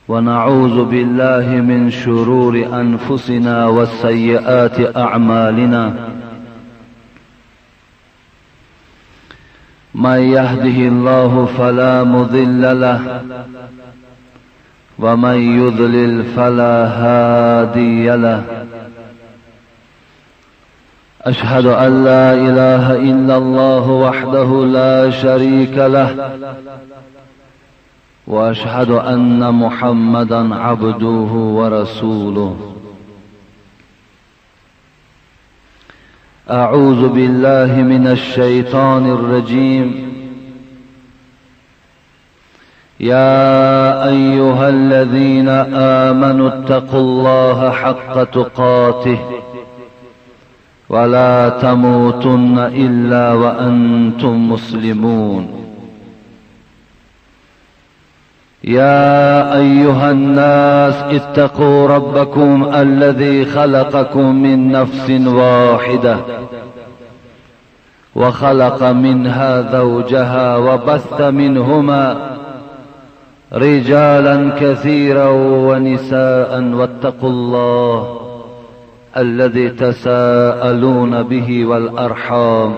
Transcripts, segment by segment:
ونعوذ بالله من شرور أنفسنا وسيئات أعمالنا. من يهده الله فلا مضل له ومن يضلل فلا هادي له. أشهد أن لا إله إلا الله وحده لا شريك له وأشهد أن محمدا عبده ورسوله. أعوذ بالله من الشيطان الرجيم. يا أيها الذين آمنوا اتقوا الله حق تقاته ولا تموتن إلا وأنتم مسلمون. يا أيها الناس اتقوا ربكم الذي خلقكم من نفس واحدة وخلق منها زوجها وبث منهما رجالا كثيرا ونساء واتقوا الله الذي تساءلون به والأرحام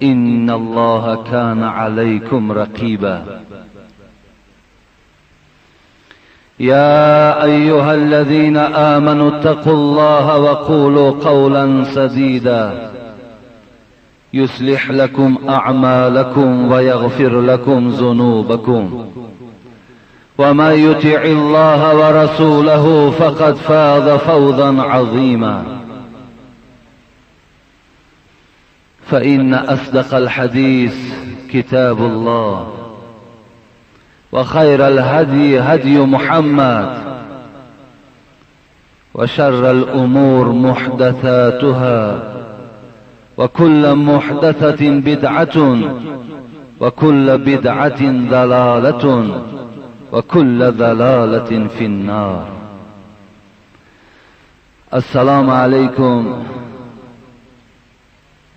إن الله كان عليكم رقيبا. يا أيها الذين آمنوا اتقوا الله وقولوا قولا سديدا يصلح لكم أعمالكم ويغفر لكم ذنوبكم ومن يطع الله ورسوله فقد فاز فوزا عظيما. فإن أصدق الحديث كتاب الله وخير الهدي هدي محمد وشر الأمور محدثاتها وكل محدثة بدعة وكل بدعة ضلالة وكل ضلالة في النار. السلام علیکم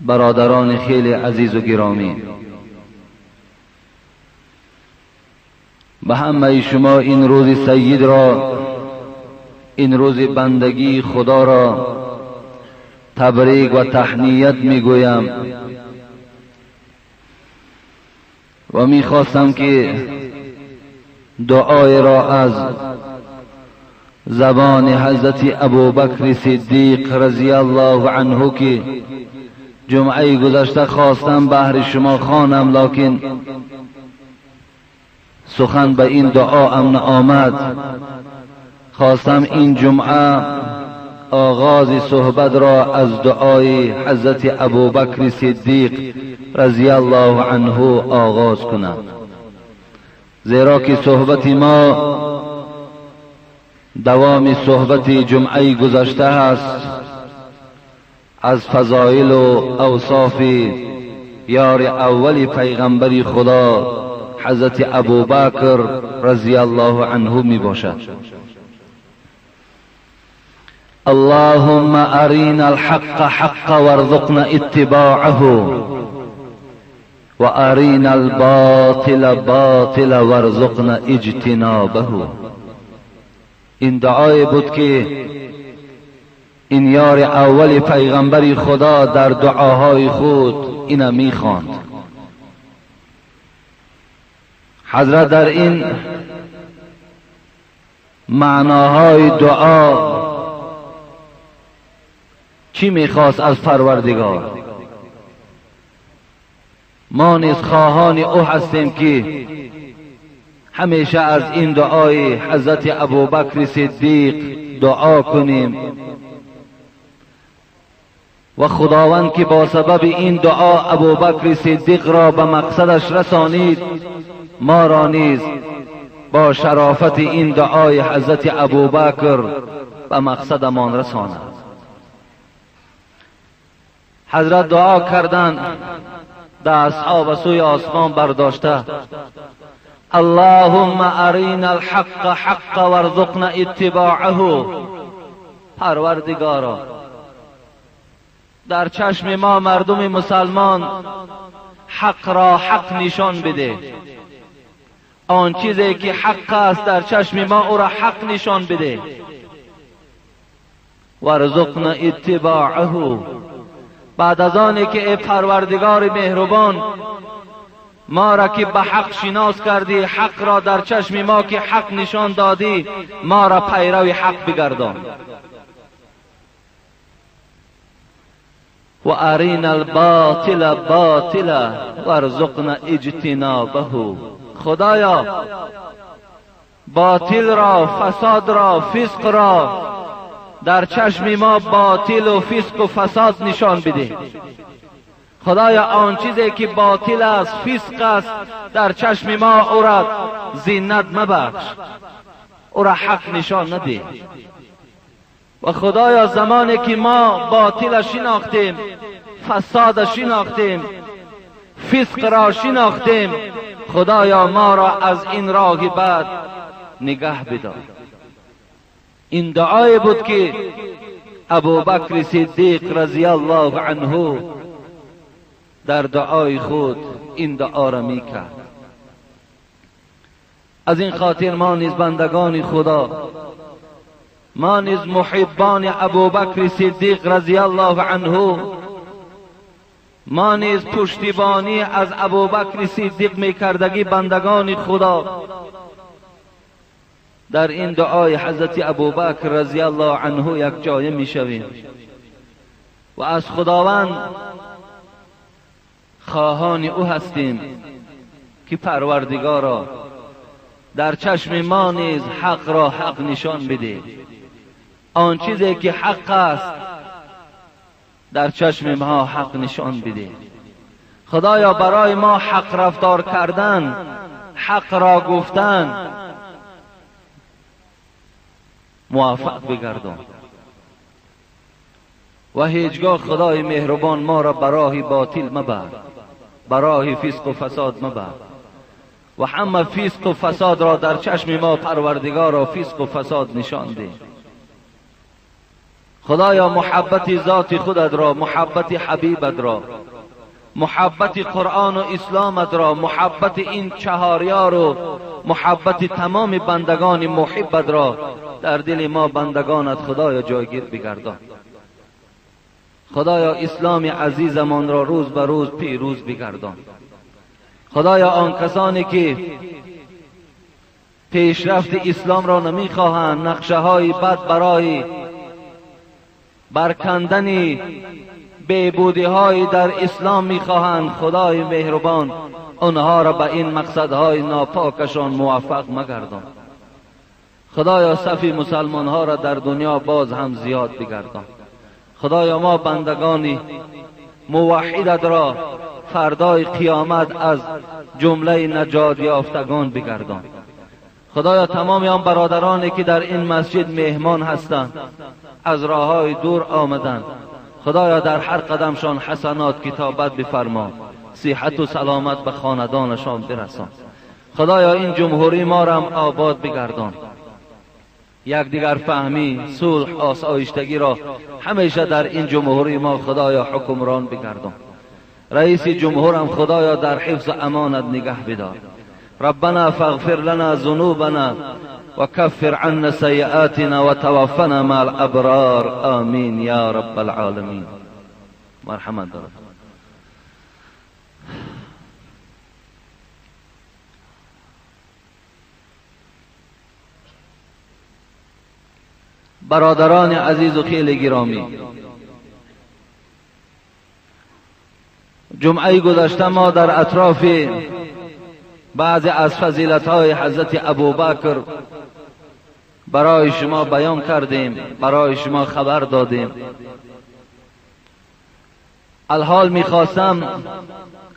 برادران خیلی عزیز و گرامی، به همه شما این روز سید را، این روز بندگی خدا را تبریک و تهنیت میگویم و میخواستم که دعای را از زبان حضرت ابوبکر صدیق رضی الله عنه که جمعه گذشته خواستم بهر شما خوانم، لکن سخن به این دعا امن آمد. خواستم این جمعه آغاز صحبت را از دعای حضرت ابوبکر صدیق رضی الله عنه آغاز کنم، زیرا که صحبت ما دوام صحبت جمعه گذشته است از فضایل و اوصاف یار اول پیغمبر خدا حضرت ابوبکر رضی الله عنه می باشد. اللهم ارنا الحق حقا وارزقنا اتباعه و ارنا الباطل باطلا وارزقنا اجتنابه. این دعای بود که این یار اول پیغمبر خدا در دعاهای خود اینا میخواند. حضرت در این معناهای دعا چی میخواست از پروردگار؟ ما نیز خواهان او هستیم که همیشه از این دعای حضرت ابوبکر صدیق دعا کنیم و خداوند که با سبب این دعا ابوبکر صدیق را به مقصدش رسانید، ما را نیز با شرافت این دعای حضرت ابوبکر به مقصدمان رساند. حضرت دعا کردند، دستها به سوی آسمان برداشته، اللهم ارینا الحق حقا وارزقنا اتباعه. پروردگارا، در چشم ما مردم مسلمان حق را حق نشان بده آن چیزی که حق است در چشم ما او را حق نشان بده. وارزقنا اتباعه. بعد از آنی که ای پروردگار مهربان ما را که به حق شناس کردی، حق را در چشم ما که حق نشان دادی، ما را پیرو حق بگردان. و ارینا الباطل باطلا وارزقنا اجتنابه. خدایا باطل را، فساد را، فسق را در چشم ما باطل و فسق و فساد نشان بده. خدایا آن چیزی که باطل است، فسق است، در چشم ما او را زینت مبخش، او را حق نشان نده. و خدایا زمانی که ما باطل شناختیم، فساد شناختیم، فسق را شناختیم، خدایا ما را از این راه بد نگه بدار. این دعای بود که ابوبکر صدیق رضی الله عنه در دعای خود این دعا را می کرد. از این خاطر ما نیز بندگان خدا، ما نیز محبان ابوبکر صدیق رضی الله عنه، ما نیز پشتیبانی از ابوبکر صدیق میکردگی بندگان خدا، در این دعای حضرت ابوبکر رضی الله عنه یک جای میشویم و از خداوند خواهان او هستیم که پروردگارا در چشم ما نیز حق را حق نشان بده. آن چیزی که حق است در چشم ما حق نشان بده. خدایا برای ما حق رفتار کردن، حق را گفتن موفق بگردان و هیچگاه خدای مهربان ما را براه باطل مبر، براه فسق و فساد مبر و همه فسق و فساد را در چشم ما پروردگار را فسق و فساد نشان ده. خدایا محبت ذات خودت را، محبت حبیبت را، محبت قرآن و اسلامت را، محبت این چهاریار و محبت تمام بندگان محبت را در دل ما بندگانت خدایا جایگیر بگردان. خدایا اسلام عزیزمان را روز به روز پیروز بگردان. خدایا آن کسانی که پیشرفت اسلام را نمیخواهند، نقشه های بد برای برکندن بهبودی های در اسلام میخواهند، خدای مهربان آنها را به این مقصدهای ناپاکشان موفق مگردان. خدایا صف مسلمان ها را در دنیا باز هم زیاد بگردان. خدایا ما بندگانی موحدت را فردای قیامت از جمله نجات یافتگان بگردان. خدایا تمام آن برادرانی که در این مسجد مهمان هستند، از راههای دور آمدند، خدایا در هر قدمشان حسنات کتابت بفرما، صحت و سلامت به خاندانشان برسان. خدایا این جمهوری ما را هم آباد بگردان. یکدیگر فهمی، صلح، آسایشتگی را همیشه در این جمهوری ما خدایا حکمران بگردان. رئیس جمهورم خدایا در حفظ امانت نگه بدار. ربنا فاغفر لنا ذنوبنا وكفر عنا سيئاتنا وتوفنا مع الابرار آمین یا رب العالمین. مرحمت دارد. برادران عزیز و خیلی گرامی، جمعه گذشته ما در اطراف بعضی از فضیلت‌های حضرت ابوبکر برای شما بیان کردیم، برای شما خبر دادیم. الحال میخواستم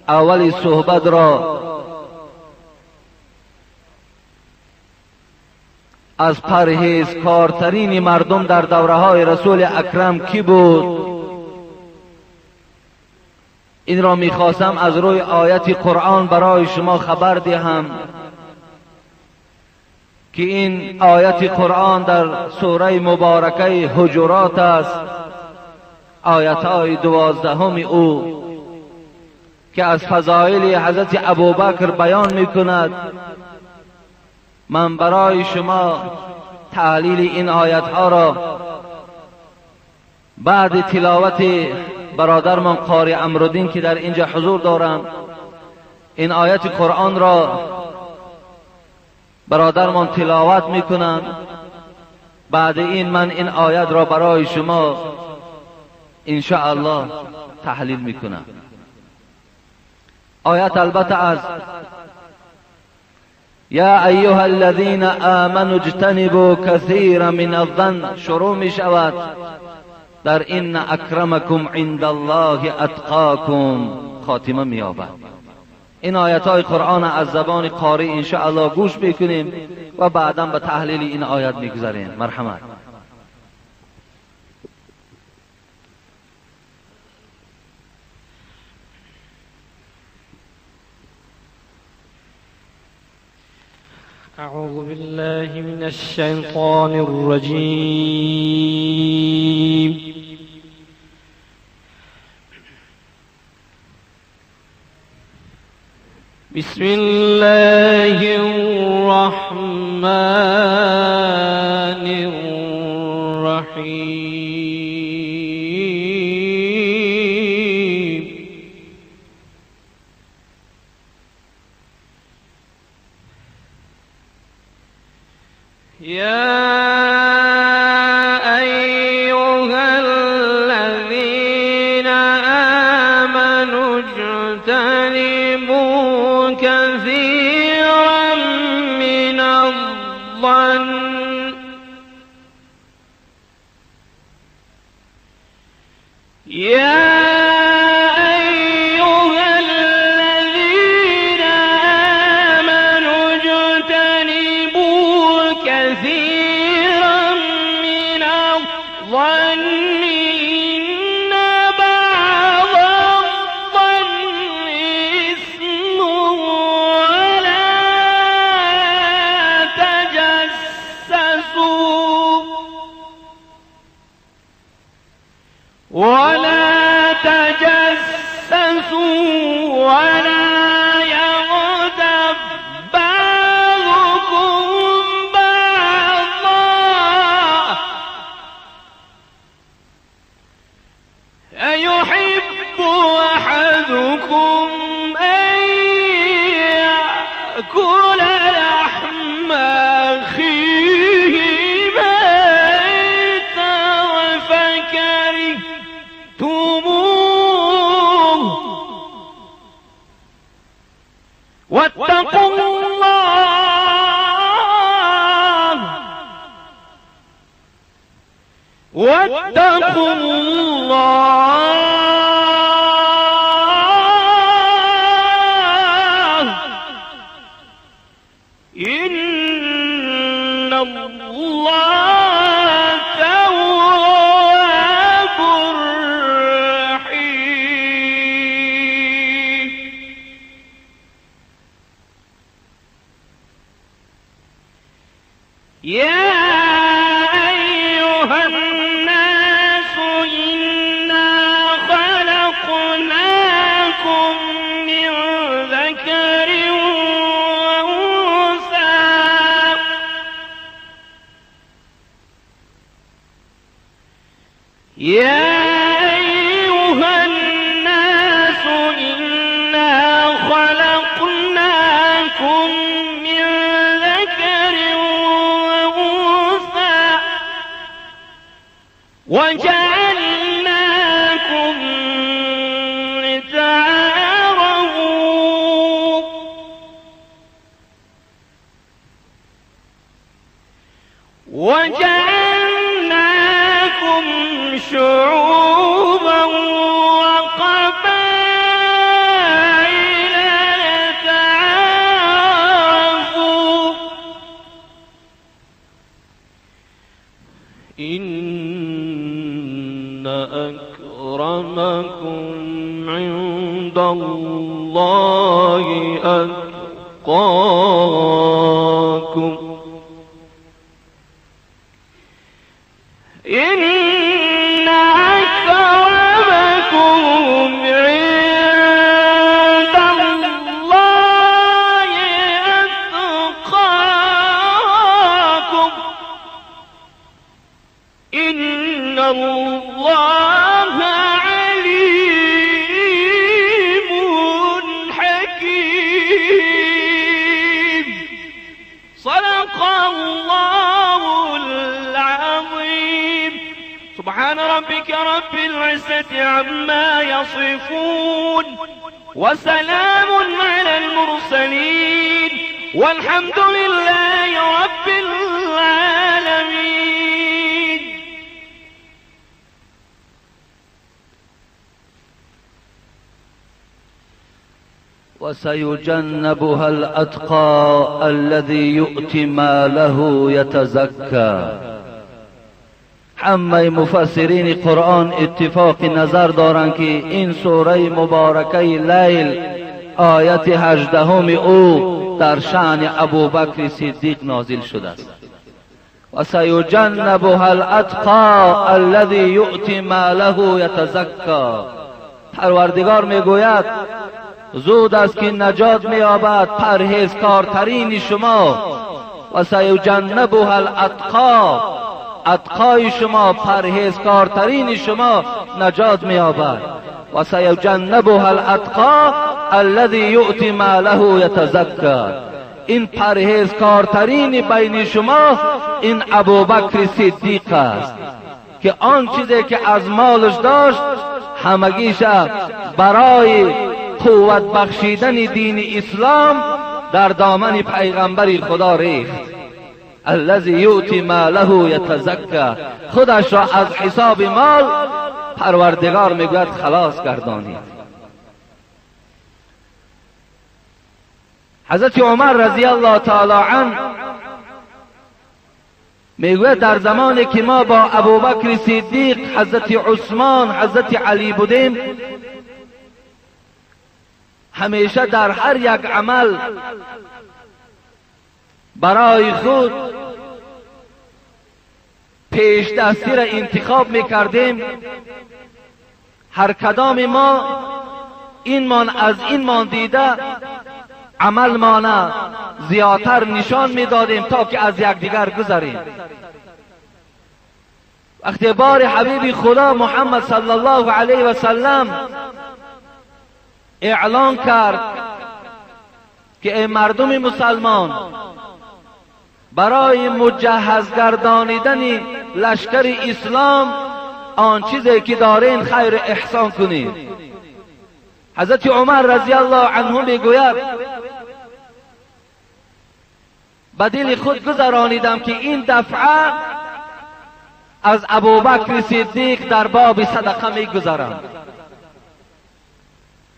اول صحبت را از پرهیزکارترین مردم در دوره‌های رسول اکرم کی بود، این را میخواستم از روی آیت قرآن برای شما خبر دهم که این آیت قرآن در سوره مبارکه حجرات است، آیت های 12 او که از فضایل حضرت ابوبکر بیان میکند. من برای شما تحلیل این آیت ها را بعد تلاوت برادرمان قاری امرالدین که در اینجا حضور دارند، این آیت قرآن را برادرمان تلاوت میکنند. بعد این من این آیت را برای شما انشاءالله تحلیل میکنم. آیت البته از یا ایها الذین آمنوا اجتنبوا کثیرا من الظن شروع می شود در ان اکرمکم عند الله اتقاکم خاتمه می یابد. این آیت های قرآن از زبان قاری انشاءالله گوش میکنیم و بعدا به تحلیل این آیت میگذریم. مرحمت. أعوذ بالله من الشيطان الرجيم. بسم الله الرحمن الرحيم. يا أيها الذين آمنوا اجتنبوا كثيرا من الظن يا أيها الذين آمنوا اجتنبوا كثيرا من الظن إن بعض الظن إثم ولا تجسسوا ولا تجسسوا ولا يغتب بعضكم بعضا أيحب أحدكم أن يأكل لحم أخيه ميتا فكرهتموه واتقوا الله واتقوا الله إن الله تواب رحيم. يا أيها الناس إنا خلقناكم من ذكر وأنثى يا أيها الناس إنا خلقناكم من ذكر وأنثى وجعلناكم لتعارفوا وجعلناكم شعوبا وقبائل لتعارفوا إن أكرمكم عند الله أتقاكم إن أكرمكم عند الله أتقاكم. الله عليم حكيم. صدق الله العظيم. سبحان ربك رب العزة عما يصفون وسلام على المرسلين والحمد لله رب العالمين. وسيجنبها الأتقى الذي يؤتي ماله يتزكى. همه مفسرین قرآن اتفاق نظر دارند که این سوره مبارکه لیل آیت 18 او در شأن ابوبکر صدیق نازل شده است. و سیجنبها الاتقى الذی یؤتی ماله یتزکا. پروردگار میگوید زود است که نجات مییابد پرهیزکارترین شما. و سیجنبها الاتقا، اتقای شما، پرهیزکارترین شما نجات مییابد. و سیجنبها الاتقا الذی یؤتی ماله یتزکا. این پرهیزکارترین بین شما این ابوبکر صدیق است که آن چیزی که از مالش داشت همگیش برای قوت بخشیدن دین اسلام در دامن پیغمبر خدا ریخت. الذی یؤتی ماله یتزکا، خودش را از حساب مال پروردگار میگوید خلاص گردانید. حضرت عمر رضی الله تعالی عنه میگوید در زمانی که ما با ابوبکر صدیق، حضرت عثمان، حضرت علی بودیم، همیشه در هر یک عمل برای خود پیش دستی را انتخاب میکردیم. هر کدام ما این مان از این مان دیده عمل مانه زیادتر نشان میدادیم تا که از یکدیگر گذریم. وقتی بار حبیب خدا محمد صلی الله علیه و سلم اعلان کرد که ای مردم مسلمان، برای مجهز گردانیدن لشکر اسلام آن چیزی که دارین خیر احسان کنید. حضرت عمر رضی الله عنه میگوید به دل خود گذرانیدم که این دفعه از ابوبکر صدیق در باب صدقه میگذرم.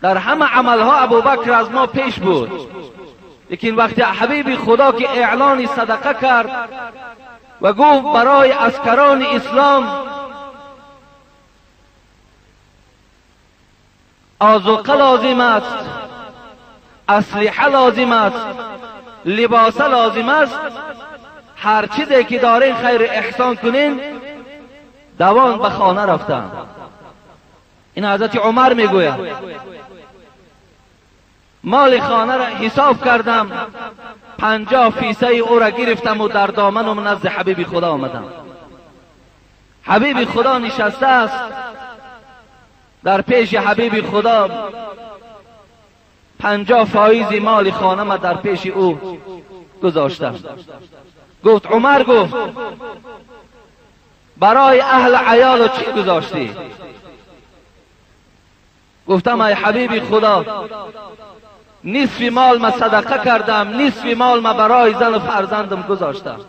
در همه عملها ابوبکر از ما پیش بود، لیکن وقتی حبیب خدا که اعلان صدقه کرد و گفت برای عسکران اسلام آذوقه لازم است، اسلحه لازم است، لباس لازم است، هر چیزی که دارین خیر احسان کنین، دوان به خانه رفتن. این حضرت عمر میگوید مال خانه را حساب کردم، 50 فیصه او را گرفتم و در دامنم نزد حبیب خدا آمدم. حبیب خدا نشسته است، در پیش حبیب خدا 50 فایز مال خانه ما در پیش او گذاشتم. گفت عمر، گفت برای اهل عیال چی گذاشتی؟ گفتم ای حبیب خدا، نصف مال ما صدقه کردم، نصف مال ما برای زن و فرزندم گذاشتم.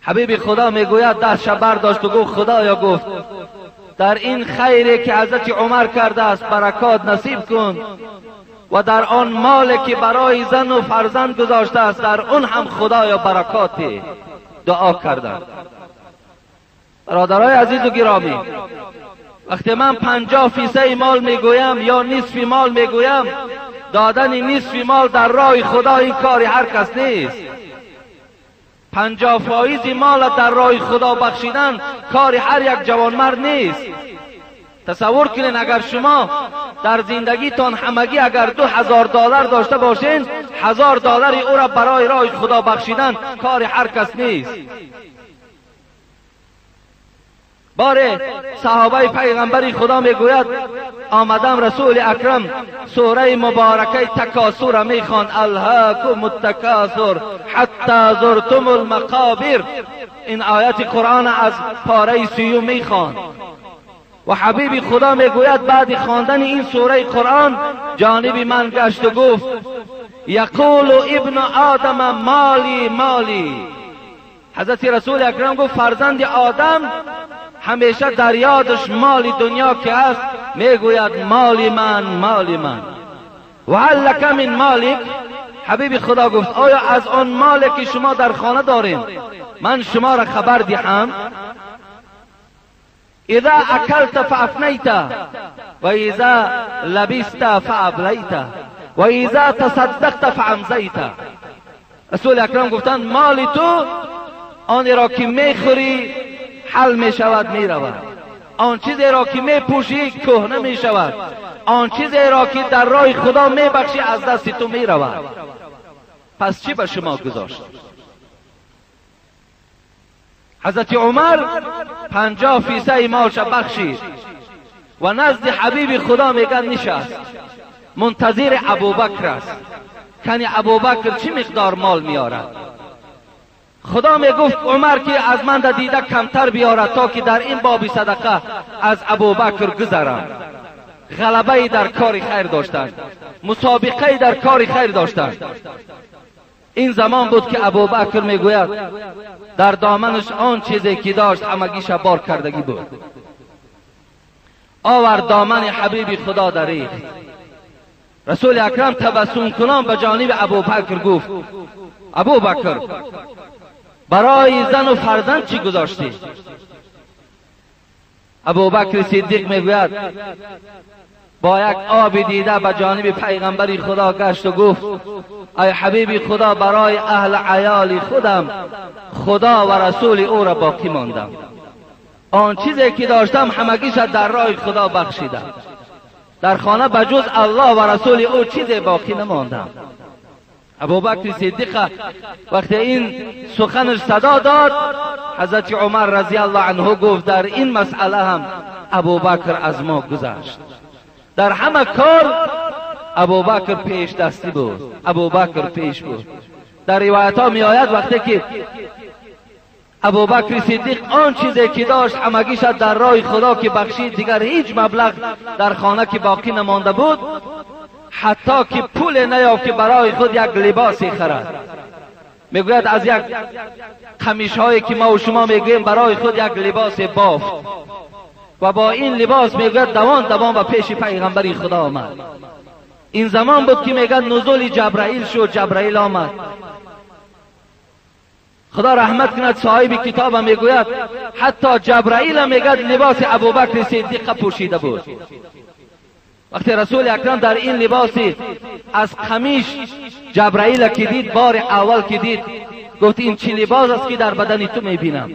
حبیب خدا میگوید دستش برداشت و گفت خدایا، گفت در این خیری که حضرت عمر کرده است برکات نصیب کن و در آن مال که برای زن و فرزند گذاشته است در آن هم خدایا برکات دعا کردم. برادرای عزیز و گرامی، وقتی من 50 فیصه مال میگویم یا نصف مال میگویم، دادن نصف مال در راه خدا این کاری هر کس نیست. 50 فایز مال در راه خدا بخشیدن کار هر یک جوانمرد نیست. تصور کنین اگر شما در زندگیتان همگی اگر 2000 دلار داشته باشین، 1000 دلار او را برای راه خدا بخشیدن کار هر کس نیست. باره صحابه پیغمبری خدا میگوید آمدم رسول اکرم سوره مبارکه تکاثر میخواند، الهاکم التکاثر حتی زرتم المقابر. این آیت قرآن از پاره سیوم میخواند و حبیب خدا میگوید بعد خواندن این سوره قرآن جانب من گشت و گفت یقول ابن آدم مالی مالی. حضرت رسول اکرم گفت فرزند آدم همیشه در یادش مال دنیا که است میگوید مال من مال من. و هل لک من مالک؟ حبیب خدا گفت آیا از آن مال که شما در خانه دارین من شما را خبر دهم؟ اذا اکلت فافنیت و اذا لبست فابلیت و اذا تصدقت فامضیت. رسول اکرم گفتند مال تو آن را که میخوری حل می شود می رود، آن چیزی را که می پوشی کهنه می شود، آن چیزی را که در راه خدا می بخشی از دست تو می رود. پس چی به شما گذاشت؟ حضرت عمر 50 فیصد مالش بخشید و نزد حبیب خدا میگن نشست، منتظر ابوبکر است. کنی ابوبکر چی مقدار مال میارد؟ خدا میگفت عمر که از من دیده کمتر بیارد تا که در این باب صدقه از ابوبکر گذرم. غلبه در کار خیر داشتند، مسابقه در کار خیر داشتند. این زمان بود که ابوبکر میگوید در دامنش آن چیزی که داشت همگیش بار کردگی بود، آورد دامن حبیب خدا دریخت. رسول اکرم تبسم کنان به جانب ابوبکر گفت ابوبکر برای زن و فرزند چی گذاشتی؟ ابوبکر صدیق میگوید با یک آب دیده به جانب پیغمبر خدا گشت و گفت ای حبیب خدا برای اهل عیال خودم خدا و رسول او را باقی ماندم، آن چیزی که داشتم همگیش در راه خدا بخشیدم، در خانه بجز الله و رسول او چیزی باقی نماندم. ابوبکر صدیق وقتی این سخنش صدا داد حضرت عمر رضی الله عنه گفت در این مسئله هم ابوبکر از ما گذشت. در همه کار ابوبکر پیش دستی بود، ابوبکر پیش بود. در روایت ها می آید وقتی که ابوبکر صدیق آن چیزی که داشت همگیش در راه خدا که بخشید، دیگر هیچ مبلغ در خانه که باقی نمانده بود، حتی که پول نیافت که برای خود یک لباسی خرد. میگوید از یک قمیش هایی که ما و شما میگوییم برای خود یک لباس بافت و با این لباس میگوید دوان دوان و پیش پیغمبر خدا آمد. این زمان بود که میگوید نزول جبرائیل شد، جبرائیل آمد. خدا رحمت کند صاحب کتاب میگوید حتی جبرائیل میگوید لباس ابوبکر صدیق پوشیده بود. وقتی رسول اکرم در این لباسی از قمیش جبرائیل که دید، بار اول که دید، گفت این چی لباس است که در بدن تو میبینم؟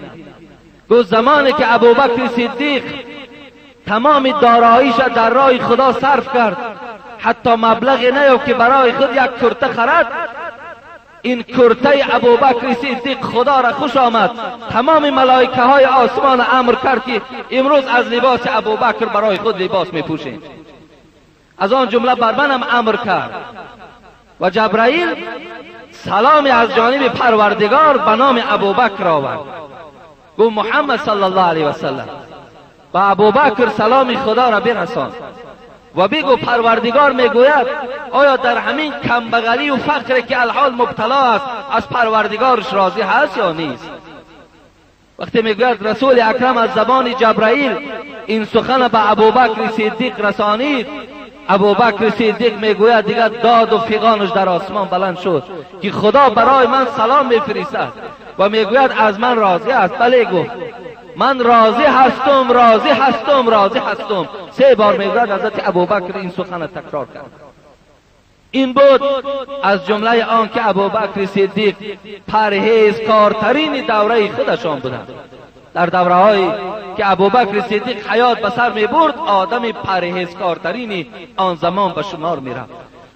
گفت زمانی که ابوبکر صدیق تمام داراییش در راه خدا صرف کرد، حتی مبلغ نیافت که برای خود یک کرته خرد، این کرته ابوبکر صدیق خدا را خوش آمد، تمام ملائکه های آسمان امر کرد که امروز از لباس ابوبکر برای خود لباس میپوشیم. از آن جمله بر منم امر کرد و جبرائیل سلام از جانب پروردگار به نام ابوبکر آورد. گفت محمد صلی الله علیه و سلم به ابوبکر سلام خدا را برسان و بگو پروردگار میگوید آیا در همین کمبغلی و فقر که الحال مبتلا است از پروردگارش راضی هست یا نیست؟ وقتی میگوید رسول اکرم از زبان جبرائیل این سخن به ابوبکر صدیق رسانید، ابوبکر صدیق میگوید دیگر داد و فغانش در آسمان بلند شد که خدا برای من سلام میفرستد و میگوید از من راضی است. بله، گفت من راضی هستم، راضی هستم، راضی هستم. 3 بار میگوید حضرت ابوبکر این سخن تکرار کرد. این بود از جمله آن که ابوبکر صدیق پرهیزکارترین دوره خودشان بودند. در دوره‌هایی که ابوبکر صدیق حیات به سر می‌برد، آدم پرهیزکارترین آن زمان به شمار می‌رفت.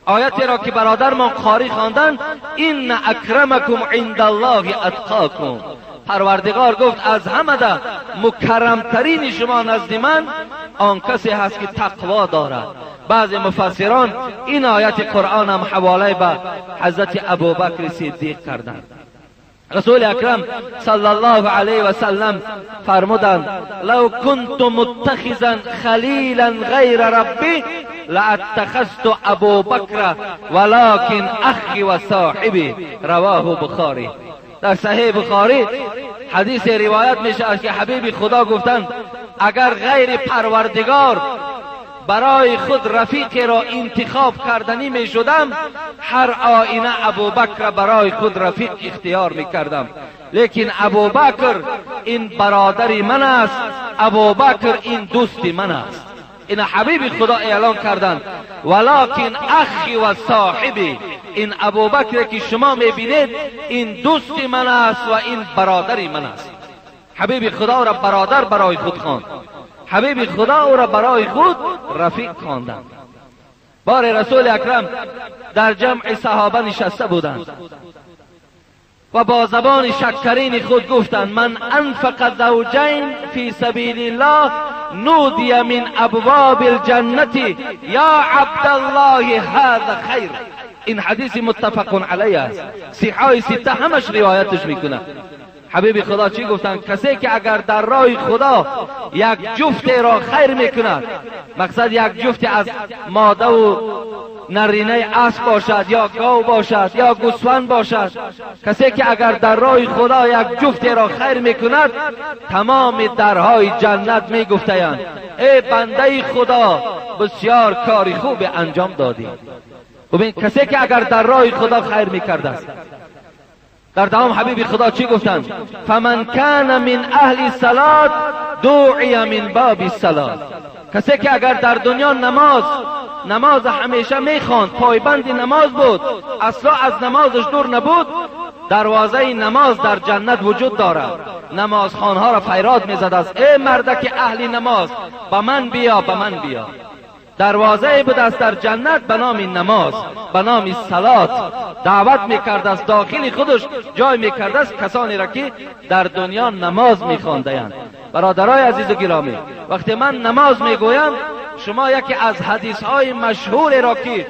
آیتی را که برادرمان قاری خواندند، ان اکرمکم عند الله اتقاکم، پروردگار گفت از همه ده مکرمترین شما نزد من آن کسی هست که تقوا دارد. بعضی مفسران این آیت قرآن هم حواله به حضرت ابوبکر صدیق کردند. رسول اکرم صلی الله علیه و سلم فرمودند لو كنت متخذا خلیلا غیر ربی لاتخذت ابوبکر ولكن اخی و صاحبی. رواه بخاری. در صحیح بخاری حدیث روایت میشه که حبیب خدا گفتند اگر غیر پروردگار برای خود رفیق را انتخاب کردنی می شدم هر آینه ابوبکر برای خود رفیق اختیار می کردم، لیکن ابوبکر این برادر من است، ابوبکر این دوست من است. این حبیب خدا اعلان کردند ولکن اخی و صاحبی، این ابوبکر که شما می بینید این دوست من است و این برادر من است. حبیب خدا را برادر برای خود خواند، حبیب خدا او را برای خود رفیق خواندند. بار رسول اکرم در جمع صحابه نشسته بودند و با زبان شکرین خود گفتند من انفق زوجین فی سبیل الله نودی من ابواب الجنة یا عبدالله هذا خیر. این حدیث متفق علیه است، صحای سته همش روایتش میکنه. حبیب خدا چی گفتند؟ کسی که اگر در راه خدا یک جفت را خیر میکند، مقصد یک جفت از ماده و نرینه اسب باشد یا گاو باشد یا گوسفند باشد، کسی که اگر در راه خدا یک جفت را خیر میکند تمام درهای جنت میگفتند ای بنده خدا بسیار کاری خوب انجام دادی. ببین کسی که اگر در راه خدا خیر میکرده است. در دوام حبیب خدا چی گفتند؟ فمن کان من اهل صلات دعی من باب الصلات. کسی که اگر در دنیا نماز همیشه میخواند، پایبند نماز بود، اصلا از نمازش دور نبود، دروازه نماز در جنت وجود دارد. نمازخوانها را فریاد میزد است ای مردک اهل نماز به من بیا، به من بیا. دروازه بود است در جنت به نام نماز، به نام صلات دعوت میکرد است، داخل خودش جای میکرد است کسانی را که در دنیا نماز میخواندند. برادرای عزیز و گرامی، وقتی من نماز میگویم شما یکی از حدیث های مشهور را که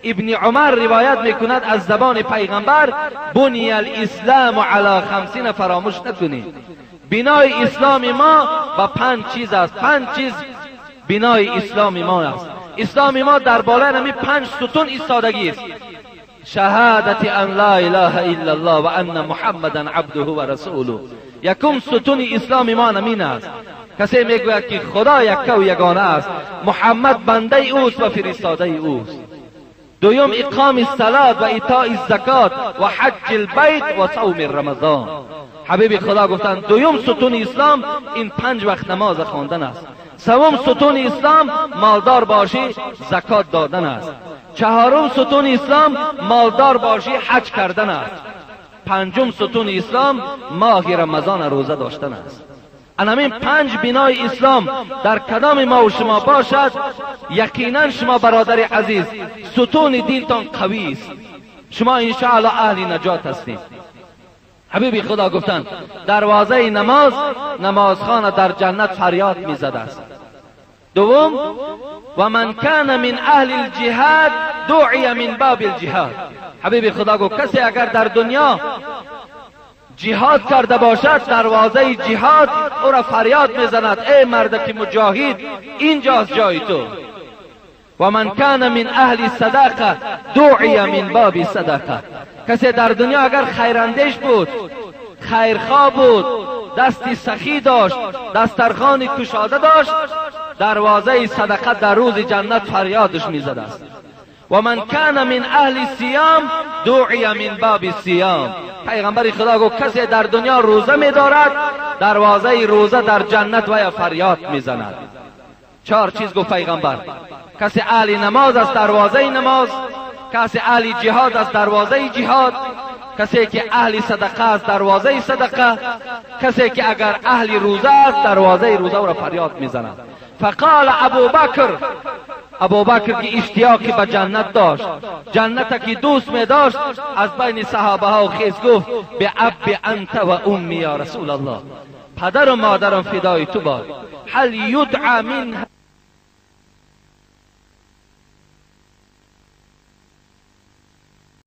ابن عمر روایت میکند از زبان پیغمبر بنی الاسلام علی خمسین فراموش نکنید. بنای اسلام ما با 5 چیز است. 5 چیز بنای اسلام ما است. اسلام ما در بالای نمی 5 ستون ایستادگی است. شهادت ان لا اله الا الله و ان محمدا عبده و رسوله. یکم ستون اسلام ما نمین است. کسی میگوید که خدا یکه و یگانه است، محمد بنده اوست و فرستاده اوست. دویم اقام الصلاة و ایتاء الزکات و حج البیت و صوم رمضان. حبیب خدا گفتند دویم ستون اسلام این 5 وقت نماز خواندن است. سوم ستون اسلام مالدار باشی زکات دادن است. چهارم ستون اسلام مالدار باشی حج کردن است. پنجم ستون اسلام ماه رمضان روزه داشتن است. انامین 5 بنای اسلام در کدام ما و شما باشد یقینا شما برادر عزیز ستون دینتان قوی است، شما انشاءالله اهل نجات هستید. حبیب خدا گفتند دروازه نماز نمازخانه در جنت فریاد میزده است. دوم و من کان من اهل الجهاد دعی من باب الجهاد. حبیب خدا گفت کسی اگر در دنیا جهاد کرده باشد دروازه جهاد او را فریاد میزند ای مرد که مجاهد اینجاست جای تو. و من کان من اهل صدقه دعی من باب صدقه. کسی در دنیا اگر خیراندیش بود، خیرخواه بود، دستی سخی داشت، دسترخوان کشاده داشت، دروازه صدقه در روز جنت فریادش میزده است. و من کان من اهل صیام دعی من باب صیام. پیغمبر خدا گفت کسی در دنیا روزه میدارد دروازه روزه در جنت و یا فریاد میزند. 4 چیز گفت پیغمبر: کسی اهل نماز است دروازه نماز، کسی اهل جهاد است دروازه جهاد، کسی که اهل صدقه است دروازه صدقه، کسی که اگر اهل روزه است دروازه روزه را فریاد میزند. فقال ابو بکر، ابوبکر که اشتیاقی به جنت داشت، جنت که دوست می داشت، از بین صحابه ها خیز گفت به اب انت و امی یا رسول الله، پدر و مادرم فدای تو باد. هل یدعى من